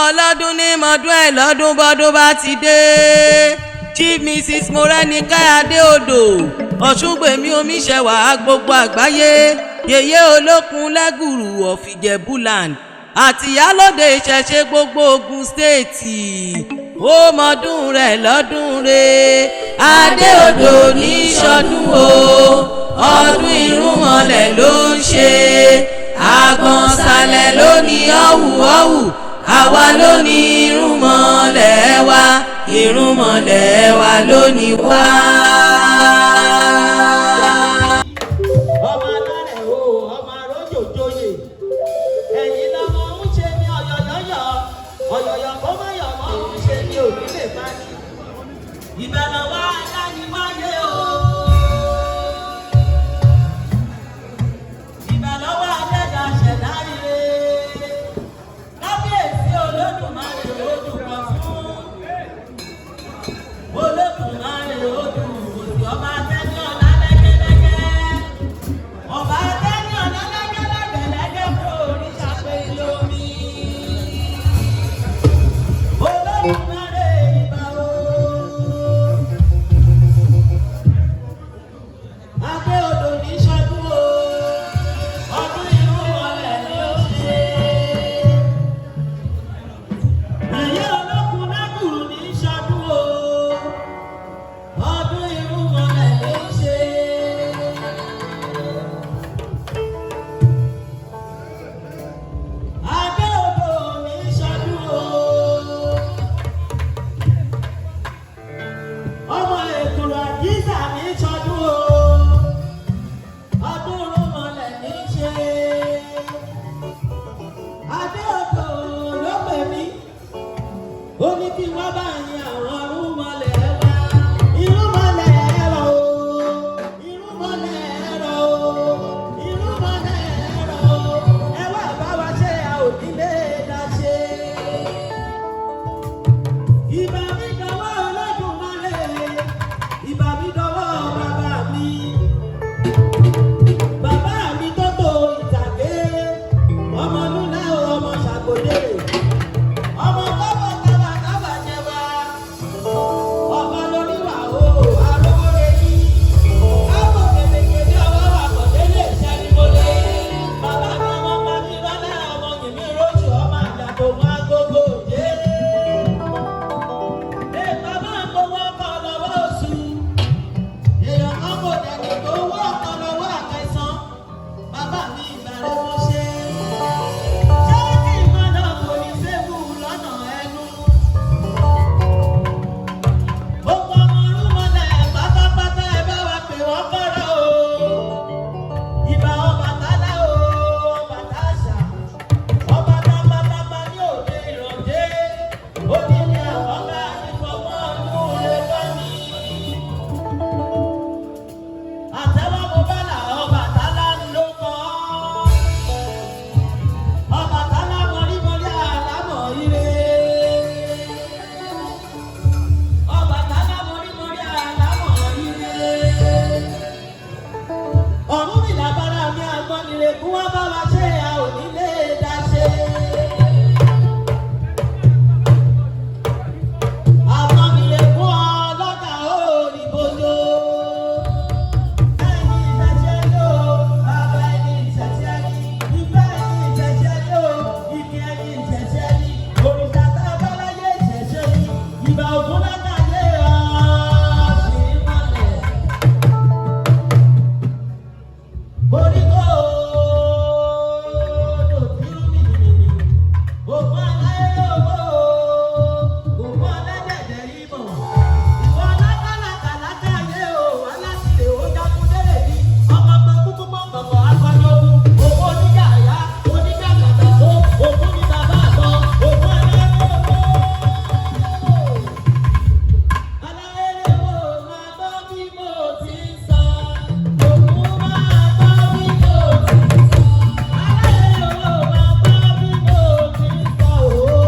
Ọlọ́dún ní mọ́dún ẹ̀ lọ́dún bọ́dún bá ti dé. Chief Mrs Morenike Adéodò, Ọ̀ṣungbèmí Omiṣẹ́wà gbogbo àgbáyé, yèyé olókun lẹ́gùrù of Ìjẹ̀búland àtìyálòde ìṣẹ̀ṣe gbogbo Ògùn State, ó mọdún rẹ̀ lọ́dún rẹ̀. Adéodò ní sọdún o, ọdún irúnmọlẹ̀ ló ń ṣe. Àgbọ̀nsalẹ̀ ló ní ọ̀wù ọ̀wù, àwa ló ní irúnmọlẹ̀ wa, irúnmọlẹ̀ wa ló ní wá. Ọmọ alárẹ̀ o, ọmọ arójò joyè, ẹ̀yin lọmọ ń ṣe ní ọ̀yọ̀yọ̀yọ̀ ọ̀yọ̀yọ̀, kó má yọ̀ mọ́ ń ṣe ní òní lè má ní. Ìbàdàn wa adániwáyé o. Ìbàdàn wa adẹ́dà ṣẹ̀dá ire. Kábíyèsí Olódùmarè odù kan fún. Olódùmarè odù òsì, ọba tẹ́ni ọ̀la lẹ́gẹ́lẹ́gẹ́. Ọba tẹ́ni ọ̀la lẹ́gẹ́lẹ́gẹ́lẹ́gẹ́ fún òrìṣà pé lómi. Olódùmarè ìbà o. Adéodò ní sọdún o, ọdún irúnmọlẹ̀ ló ṣe. Èyí olókun lágùrù ní sọdún o, ọdún irúnmọlẹ̀ ló ṣe. Adéodò ní sọdún o. Ọmọ èkùrọ̀ àjíṣà ní sọdún o, ọdún rúmọlẹ̀ ní ṣe. Adéodò ló pè mí, ó ní kí wọ́n bá yin àwọn rúmọlẹ̀ wá. Irúnmọlẹ̀ ẹ̀rọ o, irúnmọlẹ̀ ẹ̀rọ o, irúnmọlẹ̀ ẹ̀rọ o, ẹ wá bá wa ṣe, a ò nílé dá ṣe. Ìbà mi dọwọ́ Olódùmarè, ìbà mi dọwọ́ bàbá mi. Bàbá mi tó tó ìtàgé, ọmọ Lúlá o, ọmọ Ṣàgòdèrè. Ọmọ kọ́bọ̀ kábà kábà jẹba, ọba lóríwà o, arówó rẹ̀ yí. Káàbọ̀ kèdèkèdè ọwọ́ wà kọ̀ délé ìṣẹ́nimọ́lé. Bàbá mi ọmọ pàmí rọ́lá, ọmọ yìnbí róṣù, ọmọ àjàkò máa gbogbo òjé. Èèpà máa gbowó ọkọ̀ lọ́wọ́ oṣù. Èèyàn kan kò dẹ̀ni gbowó ọkọ̀ lọ́wọ́ àkẹsàn. Bàbá mi ìgbàlẹ̀ mo ṣe. Ṣé kí n má lọ kò ní séwu lọ́nà ẹnu? Gbogbo ọmọ rúmọlẹ̀ pátápátá, ẹ bá wa pè wọ́n kọ́rọ̀ o. Ìbà Ọbàtálá o, Ọbàtáṣà. Ọba tápátápá ní òde ìrọ̀jẹ́. Ó ní ní àwọn ká ìfọwọ́ ọdún rẹ̀ bá mi. Àtẹ́wọ́ mo bá là, Ọbàtálá ń ló kọ́. Ọbàtálá mọ̀rímọ̀rí àlámọ̀ ire. Ọbàtálá mọ̀rímọ̀rí àlámọ̀ ire. Ọ̀rúnmìlà bára mi àgbọnnìrègún wá bá wa ṣe, a ò ní lè dá ṣe. Àgbọnnìrègún ọlọ́jà òrìbodò. Ẹni ìṣẹ̀ṣẹ̀ ló, bàbá ẹni ìṣẹ̀ṣẹ̀ ní, ìfẹ́ ẹni ìṣẹ̀ṣẹ̀ ló, ìkí ẹni ìṣẹ̀ṣẹ̀ ní, òrìṣà tá a bá láyé ìṣẹ̀ṣẹ̀ ní, ìbà ògún látàyè ọ̀sìn mọ́lẹ̀. Koríko odò tí ń mìnìmìnì, ògùn aláyé owó, ògùn ọlẹ́dẹ̀dẹ̀ ìmọ̀. Ìwọ lákàlàkàlàkàyé o, aláṣìlè ó dákúndélé ní. Ọmọ ọmọ kúkú mọ́ kọ̀kọ̀ akọ́jọ́gún, ògùn oníjàyà, oníjàkàtà tó, ògùn ní bàbá àtọ̀, ògùn aláyé owó. Aláyé owó máa gbọ́ bí mo ti ń sọ, ògùn máa gbọ́ bí mo ti ń sọ. Aláyé owó máa gbọ́ bí mo ti ń sọ o.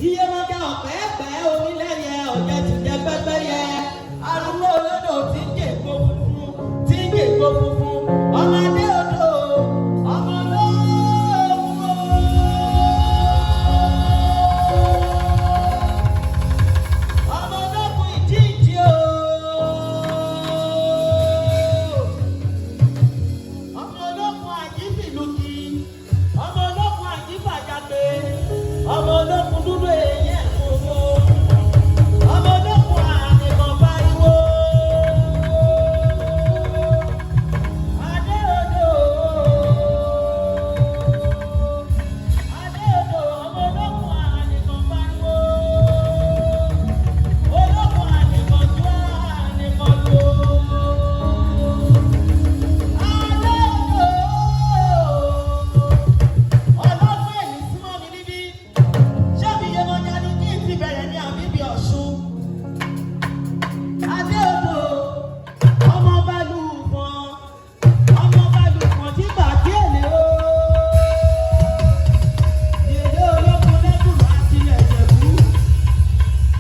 Iyemọja ọ̀pẹ́ẹ̀pẹ́ onílẹ̀yẹ ọ̀jẹ̀ ti jẹ pẹ́pẹ́yẹ. Arúgbó olódò tí ń jègbó funfun tí ń jègbó funfun. Ọmọdé odò ọmọ olóògùn. Ọmọ ológun ìjíǹjí o. Ọmọ ológun àjífìlùkì. Ọmọ ológun àjífàjàgbé. Ọmọ ológun dúdú èyí ẹ̀kọ́. Ọmọ ológun ànìkàn pariwo. Adé odò. Adé odò ọmọ ológun ànìkàn pariwo. Ológun ànìkàn jó ànìkàn lò. Adé odò. Ọlọ́dún èyí súnmọ́ mi níbí. Ṣé mi Yemọja ni kí n ti bẹ̀rẹ̀ ní àbíbi Ọ̀ṣun? Adéodò, ọmọ Balùfọ̀n, ọmọ Balùfọ̀n tí bàtí èlé o. Yèyé olókun lẹ́dùrú àtìlẹ̀ Ìjẹ̀bú.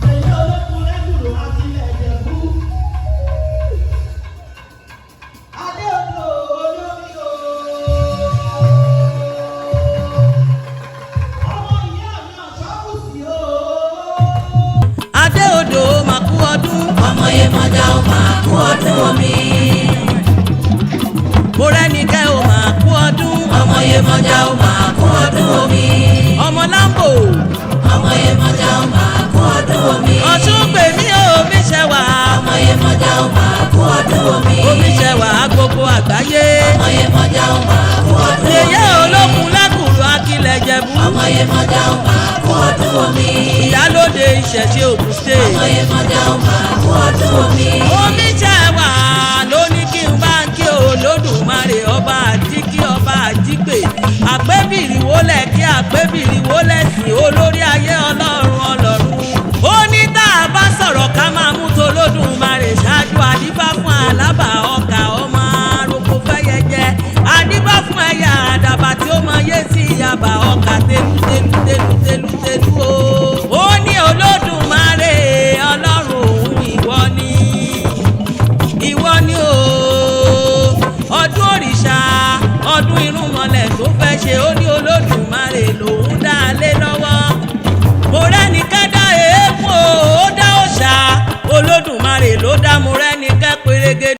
Yèyé olókun lẹ́dùrú àtìlẹ̀ Ìjẹ̀bú. Adéodò olómi o. Ọmọ ìyá mi ọ̀ṣọ́kùsì o. Adéodò máa kú ọdún. Ọmọ Yemọja ó máa kú ọdún omi. Mọ́rẹ́nikẹ́ ó máa kú ọdún. Ọmọ Yemọja ó máa kú ọdún omi. Ọmọ Lambo. Ọmọ Yemọja ó máa kú ọdún omi. Ọ̀ṣungbèmí Omiṣẹ́wà. Ọmọ Yemọja ó máa kú ọdún omi. Omiṣẹ́wà gbogbo àgbáyé. Ọmọ Yemọja ó máa kú ọdún omi. Yèyé olókun lákùrú akílẹ̀ Jẹ̀bú. Ọmọ Yemọja ó máa kú ọdún omi. Ìyálóde ìṣẹ̀ṣe Ògùn State. Ọmọ Yemọja ó máa kú ọdún omi. Omiṣẹ́wà ló ní kí n bá ń kí Olódùmarè ọba àjíkí ọba àjípè. Àpébìrì wólẹ̀ kí àpébìrì wólẹ̀ sí olórí ayé ọlọ́run ọlọ́run. Ó ní tá a bá sọ̀rọ̀ ká máa mú tolódùmarè ṣáájú àdífá fún alábà ọkà ọmọ aróko fẹ́yẹ jẹ. Àdífá fún ẹyà àdàbà tí ó mọ yé sí ìyàbà ọkà telu telu telu telu telu o. Ó ní Olódùmarè ọlọ́run òun ìwọ ni ìwọ ni o ọdún òrìṣà ọdún irúnmọlẹ̀ tó fẹ́ ṣe ó ní Olódùmarè lòún dá a lé lọ́wọ́ mo rẹ́nikẹ́ dá eégún o ó dá òòṣà Olódùmarè ló dá mo rẹ́nikẹ́ pérégedé.